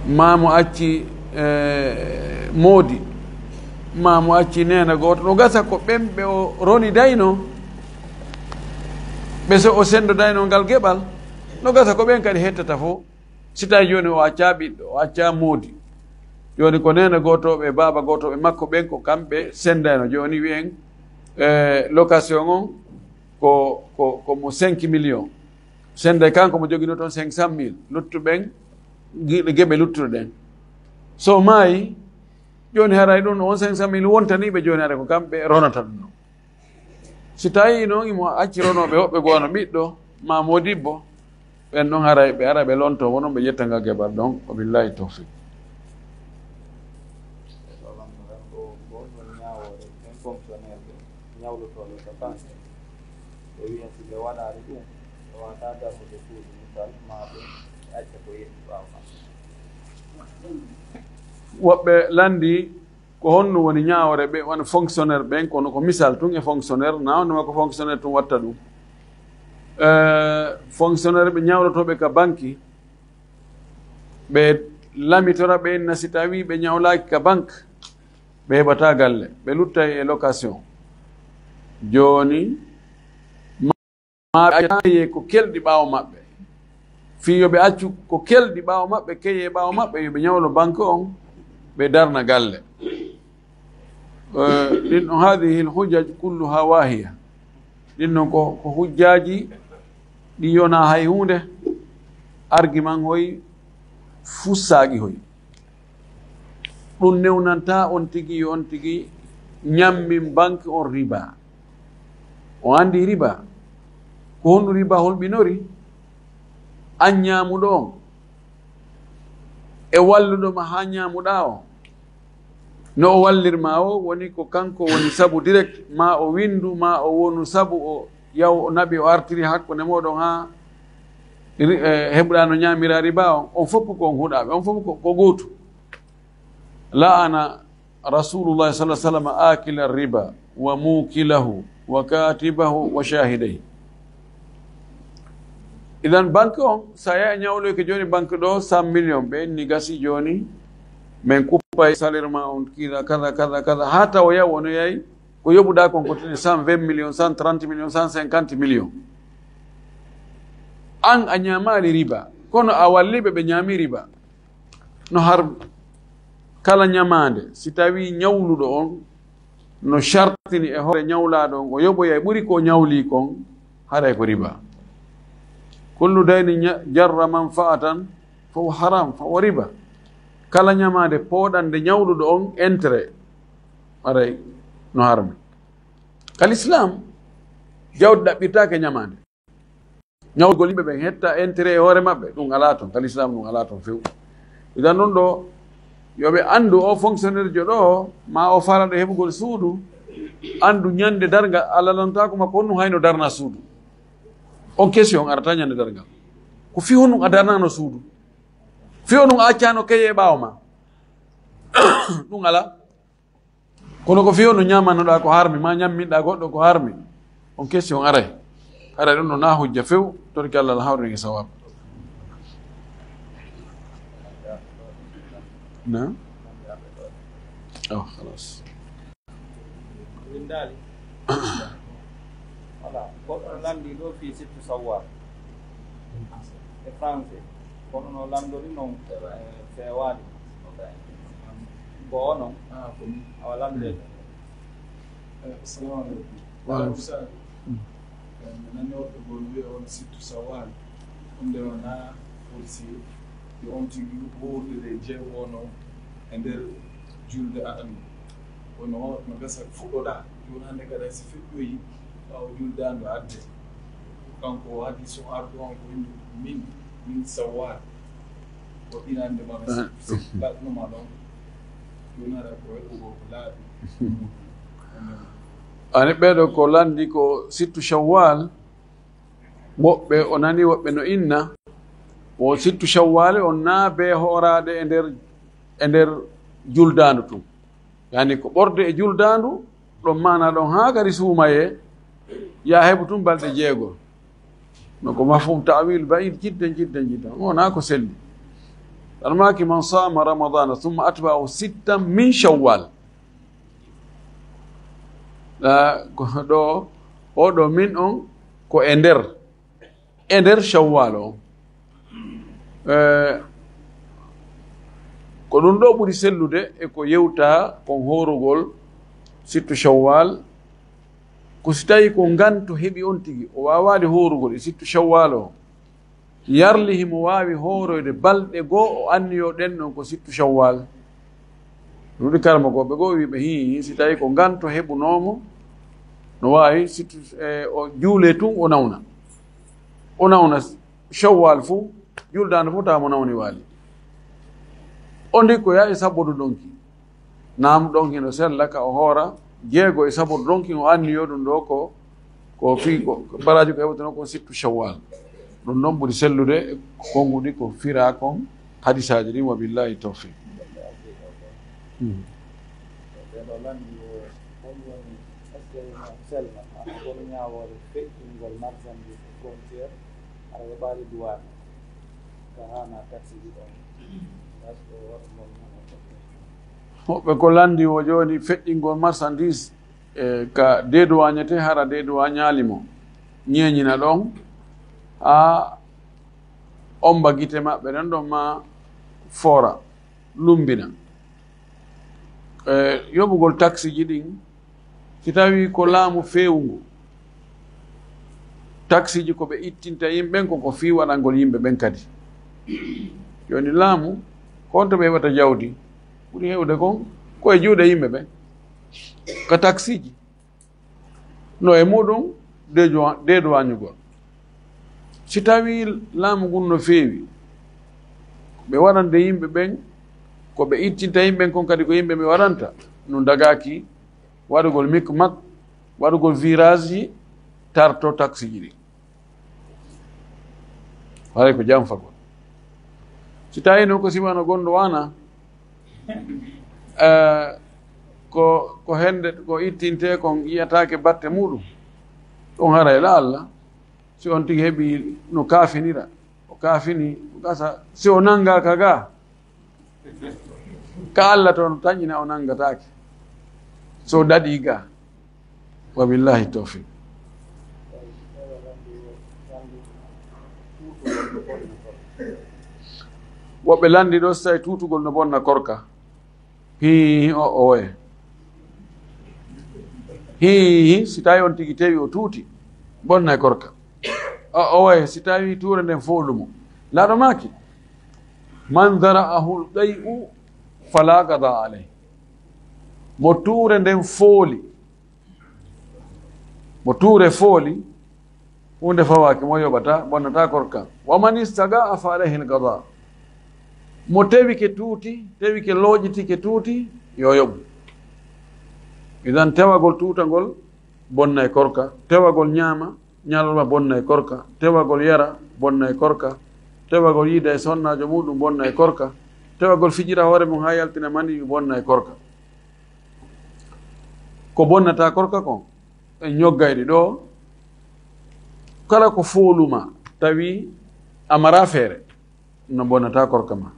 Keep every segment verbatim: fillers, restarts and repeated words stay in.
Maa mo acci, eh, moodi, maa mo acci neena gooto, no gasa ko ɓen ɓe o ronidayno, ɓe so o senndodayno ngal geɓal, no gasa ko ɓen kadi hettata fof. Si tawi jooni o accaa ɓiɗɗo, o accaa moodi, jooni ko neena gootooɓe e baaba gootooɓe makko ɓen, ko kamɓe senndayno. Jooni wiyen, eh, location on ko, ko, ko mo cinq millions. Sennday kanko mo joginoo toon cinq cent mille, luttuɓe ɓen, gi-, geɓe luttuɗe ɗen. So maayi, jooni haray ɗum on cinq cent mille wontanii ɓe, jooni haray ko kamɓe ronata ɗum ɗon. Si tawi noon imo acci ronooɓe woɓɓe goo no ɓiɗɗo, maa moodibbo, ɓen ɗon haray ɓe ara ɓe lonto, wonon ɓe ƴetta ngal geɓal ɗon. Wa billahi tawfiq. Ñawlotooɓe ka banque, ɓe wiya si ɓe waɗaali ɗum, ɓe waawataa darnude suudu, misal, maa ɓe acca ko yehi ɓaawo maɓɓe. Woɓɓe lanndi ko honno woni ñaawre ɓe, wano fonctionnaire ɓen, kono ko misal tun e fonctionnaire, na wonde ma ko fonctionnaire tun watta ɗum. Eh, fonctionnaire ɓe ñawlotooɓe ka banki, ɓe lamitora ɓe inna si tawi ɓe ñawlaaki ka banque, ɓe heɓataa galle, ɓe luttay e location. Jooni, ma, ma ɓe acca keye ko kelɗi ɓaawo maɓɓe. Fii yo ɓe accu ko kelɗi ɓaawo maɓɓe, keye ɓaawo maɓɓe, yo ɓe ñawlo banque on, ɓe darna galle. Eh, ɗin ɗon, هذه الحجج كلها واهية. Ɗin ɗon ko, ko hujjaaji ɗi yonaa hay huunde, argument hoy, fussaaki hoy. Ɗum newnantaa on tigi, yo on tigi ñammin banque on riba. O anndi riba. Ko honɗum riba hulɓinori? An ñaamuɗo on e walluɗo ma haa ñaamuɗaa on, no o wallirma o, woni ko kanko woni sabu direct, ma o winndu, ma o wonu sabu o yaw, o naɓi, o artiri hakkunde mooɗon haa ri-, eh, heɓuɗaa no ñaamira riba on. On fof ko on huɗaaɓe, on fof ko, ko gootu. لعن رسول الله صلى الله عليه وسلم آكل الربا وموكله وكاتبه وشاهديه. Idan, banque on, sa yahi ñawloyke jooni banque ɗo, cent millions, ɓe inni gasi jooni, min kuppay salaire ma on, kira, kada, kada, kada, haa tawa yaw, ono yahi, ko yoɓuɗaa kon ko tini cent vingt millions, cent trente millions, cent cinquante millions. An a ñaamaali riba, kono a walli ɓe, ɓe ñaami riba. No harmi. Kala ñamaande, si tawii ñawluɗo on no shartini e hoore ñawlaaɗo on, o yoɓoyay ɓuri ko ñawlii kon, haray ko riba. كل دين جر منفعة فهو حرام، فهو ربا. Kala ñamaande pooɗande ñawluɗo on intérêt, haray no harmi. Ka Lislaam, jawdi ɗaɓɓirtaake ñamaande. Ñawlugol yimɓe ɓen hetta intérêt e hoore maɓɓe, ɗum alaa toon. Ka Lislaam ɗum alaa toon few. Idan ɗum ɗo, yo ɓe anndu o fonctionnaire jo ɗo, ma o falaɗo heɓugol suudu, anndu ñande darngal, Allah lantaako makko honɗum hayno darna suudu. On question arata ñande darngal. Ko fii honɗum a darnano suudu? Fii honɗum a accano keye e ɓaawo ma? Ɗum alaa. Kono ko fii honɗum ñamannoɗaa ko harmi, ma ñamminɗaa goɗɗo ko harmi? On question aray. Aray ɗum ɗo na hujja few, torki Allah, Allah hawrin e sawab. Na? Oh, khalas. Windaali. Voilà, goɗɗo no lanndii ɗo fii sittu Sawwal e français. Kono no lanndori noon, eh, feewaali. Ko o noon. Ah, ko min. Awa lanndee. Eh, assalamu aleykum. Wa aleykum salam. Eh, mi nani woɓɓe goo no wiya on sittu Sawwal. Ɗum nde wonaa foti si yo on tigi wuurde ɗe jeegono e nder julde aɗa nde. Kono no gasa fuɗɗoɗaa. Jooni hannde kadi si feƴƴoyi ɓaawo juldaandu adde. Kanko o hadiisu arɗo on ko min, min Sawwal. Ko inande ma si, si baɗnuma ɗon. Jooni haɗa ko heɓugol ko laaɓi. Ani ɓeeɗo ko lanndi ko sittu Shawwal, woɓɓe o nani woɓɓe no inna, wo sittu Shawwal on naa bee hooraade e nder, e nder juldaandu tun. Yani ko ɓorde e juldaandu, ɗon maana ɗon haa kadi suumayee, yaa heɓu tun balɗe jeego. No ko mafhum ta'wil ba'id jiddan, jiddan, jiddan. Wonaa ko selli. Tan maaki, "Man saama Ramadana summa atba'ahu sittan min Shawwal." Ah, ko ɗo, oɗo min on ko e nder, e nder Shawwal o. Eh, ko ɗum ɗo ɓuri sellude e ko yewta kon hoorugol sittu Shawwal. Ko si tawi ko nganto heɓi on tigi, o waawaali hoorugol e sittu Shawwal o, yarli himo waawi hooroyde balɗe goo, o anniyo ɗen ɗon ko sittu Shawwal. Ɗum ɗi karamokooɓe goo wiiɓe, hii, si tawi ko nganto heɓunoomo, no waawi sittu, e, o juule tun o nawna. O nawna Shawwal fuu, juldaande fuu tawa mo nawni waali. O ndi ko yaa e sabodu ɗonki. Naam, ɗon hino sella ka o hoora jeego e saboru ɗon, kin o anniyo ɗum ɗo ko, ko fii ko, ko baraaji ko heɓotono kon sittu Shawwal. Ɗum ɗon ɓuri sellude e ko konguɗi ko firaa kon hadisaaji ɗin, wa billahi tawfiq. Hmm. Ɓe ɗo lanndi o, on woni, est-ce que no sella, maa ko ɗum ñaawoore feƴƴingol marchandise e frontière, hara yoɓaali duwaañ, ka haana taxi ji ɗon? Est-ce que waɗugol non? Woɓɓe ko lanndi o jooni feƴƴingol marchandise, e, ka deeduwaañete, hara deeduwaañaali mo. Ñeeñina ɗon, haa omba gite maɓɓe ɗon, ɗon ma foora, lumbina. E, yoɓugol taxi ji ɗin, si tawi ko laamu feewungu, taxi ji ko ɓe ittinta yimɓe ɓen, ko, ko fii waɗangol yimɓe ɓen kadi. Jooni laamu, ko on to ɓe heɓata jawdi? Ɓuri heewde kon ko e juuɗe yimɓe ɓen. Ka taxi ji, no e muɗum deeduwa-, deeduwaañugol. Si tawi laamu ngun no feewi, ɓe waɗande yimɓe ɓen, ko ɓe ittinta yimɓe ɓen kon kadi ko yimɓe ɓe waɗanta, no dagaaki waɗugol mikmak, waɗugol virage ji, tarto taxi ji ɗin. Haray ko janfagol. Si tawi noon ko si wano gonɗo wana, eh, ko, ko hende ko ittinte kon yiyataake batte muɗum, ɗum haray la Allah, si on tigi heɓi no kaafinira, o kaafini, gasa, si o nanngaaka ga, ka Allah toon taƴina o nanngataake. So daɗii ga, wa billahi tawfiq. Woɓɓe lanndi ɗo, so tawi tuutugol no bonna korka. Hii, o, owe. Hii, si tawi on tigi tewi o tuuti, bonna e korka. O, owe, si tawi tuure nden foolumo. Laaɗo maaki, "Man zara'ahu al-qay'u fala qada alayh." Mo tuure nden fooli, mo tuure fooli, huunde fawaaki mo, yoɓata, bonnata korka. "Wa man istaqa'a fa alayhi al-qada." Mo tewike tuuti, tewike looƴitike tuuti, yo yoɓu. Idan tewagol tuutagol bonna e korka, tewagol ñaama, ñalorma bonna e korka, tewagol yara bonna e korka, tewagol yiida e sonnaajo muɗum bonna e korka, tewagol fijira hoore mum haa yaltina maniyu bonna e korka. Ko bonnata korka kon, en ñoggayɗi ɗo, kala ko fooluma tawi a mara feere, no bonnata korka ma.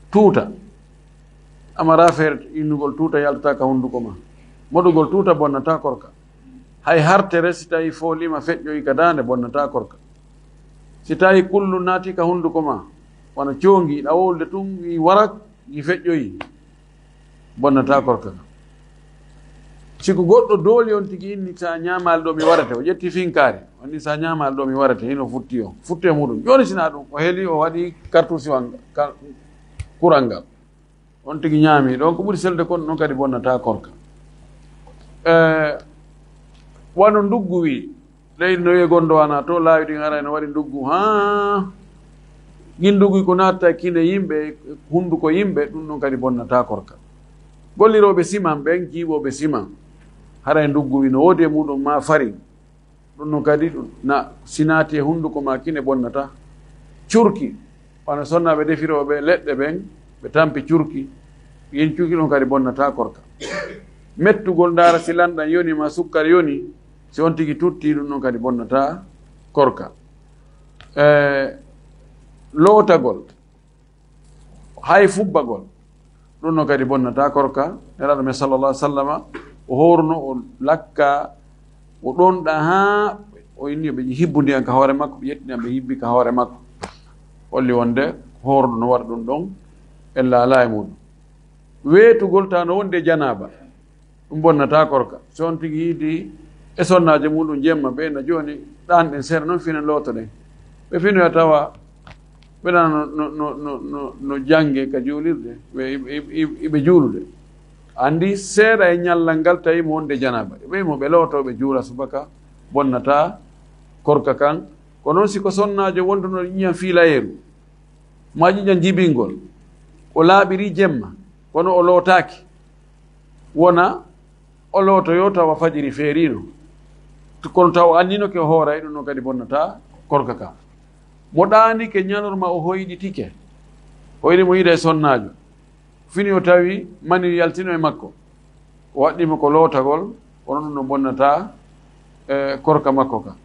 Tuuta. A mara feere innugol tuuta yaltata ka hunduko ma. Moɗugol tuuta bonnata korka. Hay hartere si tawi foolima feƴƴoyi ka daande bonnata korka. Si tawi kullu naati ka hunduko ma, wano coongi, ɗa wowlude tun, wi warak, gi feƴƴoyi, bonnata korka. Si ko goɗɗo dooli on tigi inni, "Sa ñaamaali ɗo mi warete," o ƴetti finkaari, o inni, "Sa ñaamaali ɗo mi warete," hino futti o, futti e muɗum. Jooni sina ɗum, o heli, o waɗi kartusi wanga, ka-, kural ngal. On tigi ñaami ɗon, ko ɓuri selde kon, non kadi bonnata korka. Eh, wano nduggu wi, leydi no wiye gondo wana to, laawi ɗin haray no waɗi nduggu, haa. Gin nduggu ko natta kine yimɓe, hunduko yimɓe, ɗum ɗon kadi bonnata korka. Gollirooɓe siman ɓen, jiiɓooɓe siman, haray nduggu wi no woodi e muɗum ma farin. Ɗum ɗon kadi ɗum na, si naati e hunduko ma kine bonnata. Curki, wano sonnaaɓe defirooɓe leɗɗe ɓen, ɓe tampi curki, yin curki ɗum kadi bonnata korka. Mettugol ndaara si lanɗan yoni ma sukkar yoni, si on tigi tutti ɗum ɗon kadi bonnata korka. E, lootagol, Hay fubbagol, ɗum no kadi bonnata korka. Nelaaɗo men sallallahu alaihi wasallama, o horuno, o lakka, o ɗonɗa haa o inni ɓe hibbundi an ka hoore makko, ɓe ƴettini an ɓe hibbi ka hoore makko. Holli wonde horuɗo no waɗa ɗum ɗon, ella alaa e muɗum. Weetugol ta no wonde janaaba, ɗum bonnata korka. So on tigi yiidi e sonnaajo muɗum jemma, ɓe na jooni ɗan ɗen seeɗa noon finen lootoɗen. Ɓe finoya tawa ɓe nana no, no, no, no, no, no jannge ka juulirde, ɓe, iɓe, iɓe, iɓe juulude. Anndi seeɗa e ñallal ngal tawi mo wonde janaaba. Ɓe mo ɓe looto, ɓe juula subaka, bonnata korka kan. Ko noon si ko sonnaajo wonduno ƴiiƴam fiilayeeru, maa ƴiiƴam jibingol, o laaɓiri jemma, kono o lootaaki, wona o lootoyo tawa fajiri feeriino. Kono tawa o annino ke o hooray, ɗum noon kadi bonnata korka ka. Mo ɗaani ke ñalorma o hoyɗitike, hoyɗi mo yiida e sonnaajo, fini o tawi mani yaltino e makko, o waɗɗimo ko lootagol, kono ɗum no bonnata, e, korka makko ka.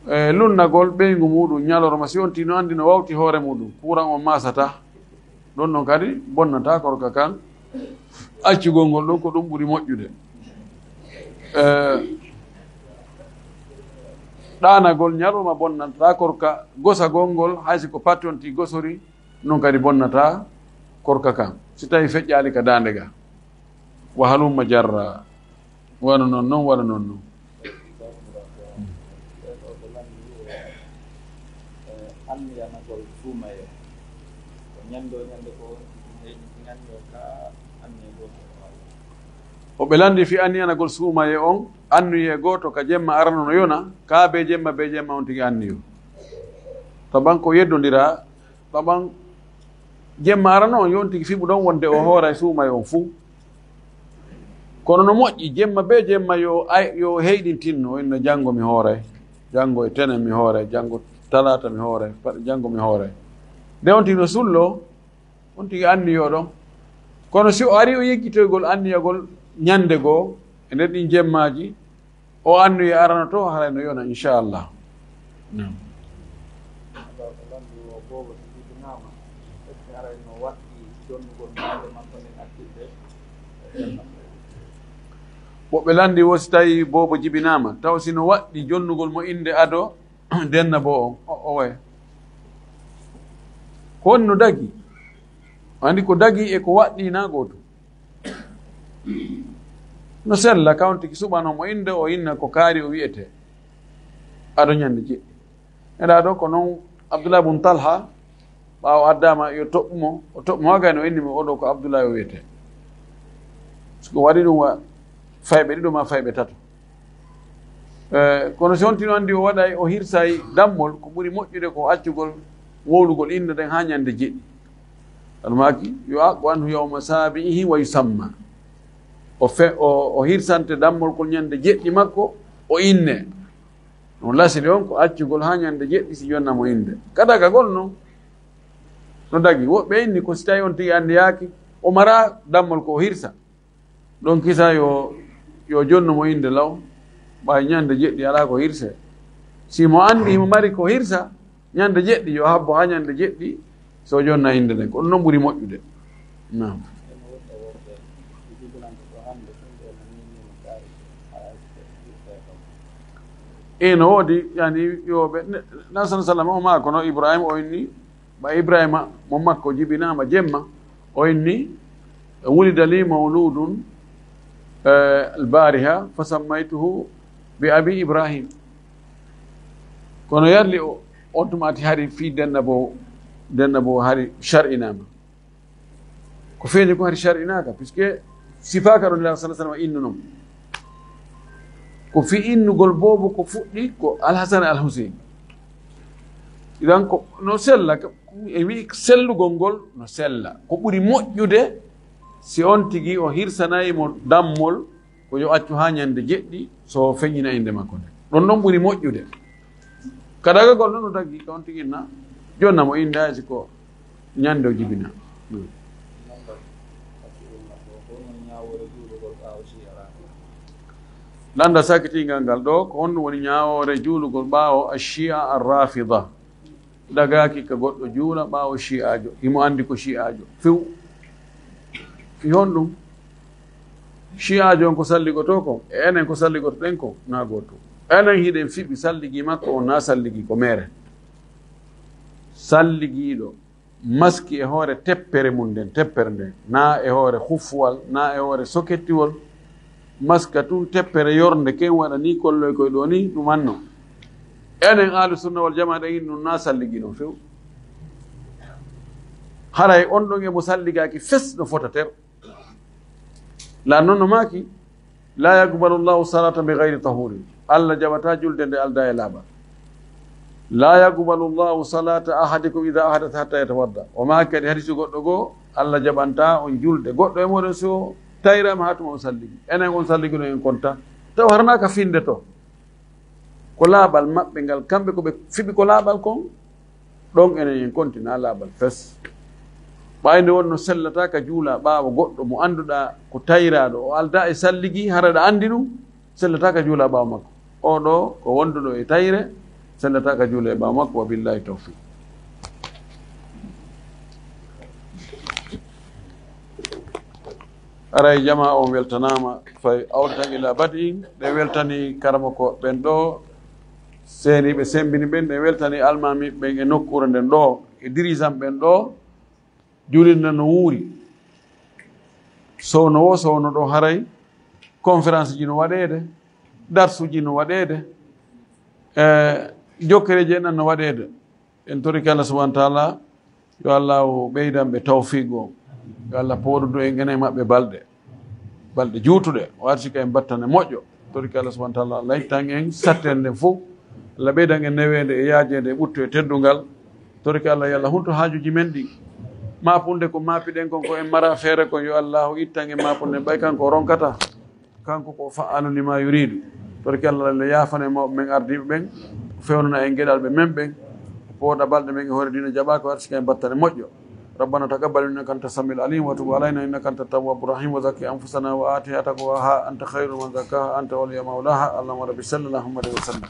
E, lunnagol ɓeyngu muɗum ñalorma, si on tino anndi no wawti hoore muɗum, kuran on masata, ɗon ɗon kadi bonnata korka kan. Accugol ngol ɗon ko ɗum ɓuri moƴƴude. E, ɗaanagol ñalorma bonnata korka, gosagol ngol, hay si ko pattonti gosori, non kadi bonnata korka kan, si tawi feƴƴaali ka daande ga. Wa halumma jarra. Wano non non, wano non non. Anniyanagol suumaye. Ko ñande o ñande ko on tigi heƴintinanni o ka anniya gooto o Allah. O ɓe lanndi fi anniyanagol suumaye on, anniye gooto ka jemma arano no yona, ka be jemma, be jemma on tigi anniyo. Taban ko yeddondira, taban jemma arano on yon tigi fiɓu ɗon wonde o hooray suumaye on fuu. Kono no moƴƴi, jemma be jemma yo ay, yo heyɗintinno, inno janngo mi hooray, janngo e tenen mi hooray, janngo talaata mi hooray, pa-, janngo mi hooray. Nde on tigi no sullo, on tigi anniyo ɗon. Kono si o ari o yeggitoygol anniyagol ñande goo, e nder ɗin jemmaaji, o anniyo arano to, haray no yona, inchallah. Naam. Boobo si jibinaama, est-ce que haray no waɗɗi jonnugol mo innde makko nden accirde? Woɓɓe lanndi wo si tawi boobo jibinaama, taw si no waɗɗi jonnugol mo innde ado denna bo on, o, o way. Ko woni no dagi? Anndi ko dagi e ko waɗɗi na gootum. No sella, ka on tigi suɓano mo innde, o inna ko kaari o wi'ete. Ado ñande jeɗɗi. Eɗa ɗo ko noon Abdullah bun Talha, ɓaawo addaama yo toɓɓu mo, o toɓɓu mo, haa gayno o inni mo, oɗo ko Abdullah o wiyetee. So ko waɗi ɗum wa fayɓe ɗiɗo maa fayɓe tato. Eh, kono si on tino anndi o waɗay, o hirsay dammol, ko ɓuri moƴƴude ko accugol wowlugol innde nden haa ñande jeɗɗi. Almaaki, yo aqqu anhu yawma sabi'ihi wa yusamma. O fe-, o, o hirsante dammol kol ñande jeɗɗi makko, o inne. Ɗum lasili on ko accugol haa ñande jeɗɗi si jonna mo innde. Kadagagol non no dagi. Woɓɓe inni ko si tawi on tigi anndiyaaki, o mara dammol ko o hirsa. Ɗon kisa yo, yo jonnu mo innde law, ɓay ñande jeɗɗi alaa ko hirse. Si mo anndi himo mari ko hirsa, ñande jeɗɗi yo habbo haa ñande jeɗɗi, so jonna innde nden. Ko ɗum non ɓuri moƴƴude. Naam. E no woodi, yani, yo ɓe, ne-, Nabi sallallahu alaihi wasallam o maa kono Ibrahima o inni, ɓay Ibrahima mo makko jibinaama jemma, o inni, "Wulida li mawludun, eh, al-bariha, fa sammaytuhu bi abi Ibrahim." Kono yarli o, on tuma ati hari fii denna bo, denna bo hari shar'inaama. Ko feeñi ko hari shar'inaaka, puisque sifaaka ɗon Nelaaɗo sallallahu alaihi wasallam innu non. Ko fii innugol boobo ko fuɗɗi ko Al-Hasan Al-Husayn. Idan ko no sella, ka-, e wi'i sellugol ngol no sella. Ko ɓuri moƴƴude si on tigi o hirsanay mo dammol ko yo accu haa ñande jeɗɗi, so feññina innde makko nde. Ɗon ɗon ɓuri moƴƴude. Kadagagol ɗon no tagi, ka on tigi na jonna mo innde, hay si ko ñande o jibina. Hmm. Lannda sakitingal ngal ɗo, ko honɗum woni ñaawoore juulugol ɓaawo Ashia Ar-Rafida? Dagaaki ka goɗɗo juula ɓaawo shi'aajo, himo anndi ko shi'aajo few. Fi honɗum? Shi'aajo on ko salligotoo kon, e enen ko salligotoɗen kon, naa gootum. Enen hiɗen fiɓi salligii makko on, naa salligii ko meere. Salligiiɗo maski e hoore teppere mum nden, teppere nden, naa e hoore huffuwal, naa e hoore sokettiwol, maska tun teppere yornde, ken waɗa nii, kolloy koy ɗoo nii, ɗum anno. Enen ahlu sunna wal jamaa ɗen inni ɗum naa salligii non few. Haray on ɗon e mo salligaaki fes no fota ter. La non no maaki, "La yaqbalu Allahu salata bi ghayri tahurin." Allah jaɓata julde nde aldaa e laaɓal. "La yaqbalu Allahu salata ahadikum idha ahdatha hatta yatawadda." O maaki kadi hadiisu goɗɗo goo, Allah jaɓanta on julde goɗɗo e mooɗon si o tayraama haa tuma o salligi. Enen on salligiɗo en konta. Taw harnaa ka finde to. Ko laaɓal maɓɓe ngal, kamɓe ko ɓe fiɓi ko laaɓal kon, ɗon enen en konti naa laaɓal fes. Ɓay nde wonno sellataa ka juula ɓaawo goɗɗo mo annduɗaa ko tayraaɗo, o aldaa e salligi, hara ɗa anndi ɗum, sellataa ka juula ɓaawo makko. Oo ɗoo ko wonduɗo e tayre, sellataa ka juula e ɓaawo makko, wa billahi tawfiq. Aray, jamaa on weltanaama, fay awdi tan ila badi, ɗe weltani karamoko ɓen ɗoo, seeniiɓe sembini ɓen, ɗe weltani almaami ɓen e nokkuure nden ɗoo, e dirigeant ɓen ɗoo, juulirde no wuuri. Sowno wo, sowno ɗoo haray, conférence ji no waɗeede, darsuji no waɗeede, e jokkereeji en ɗan no waɗeede. En torike Allah subhanahu wa taala, yo Allah o ɓeydan ɓe tawfiq o. Yo Allah pooɗudu en enen maɓɓe balɗe, balɗe juutuɗe, o arsika en battane moƴƴo. Torike Allah subhanahu wa taala, laytan en sattende fof. Allah ɓeydan en neweende e yaajeende e ɓuttu e teddungal. Torike Allah, yo Allah hunto haajuji men ɗi. Maapunde ko maapiɗen kon, ko en mara feere kon, yo Allah o ittan en maapunde, ɓay kanko o ronkata. Kanko ko fa'alu lima yuridu. Torki Allah, Allah yaafana en mawɓe men ardiiɓe ɓen, fewnana en geɗalɓe men ɓen, pooɗa balɗe men e hoore diina jaɓaaka, o arsika en battane moƴƴo. ربنا تقبل منا إنك أنت السميع العليم وتب علينا إنك أنت التواب الرحيم وزكي أنفسنا وآتها تقواها أنت خير من زكاها أنت وليها مولاها. اللهم رب صل اللهم وسلم.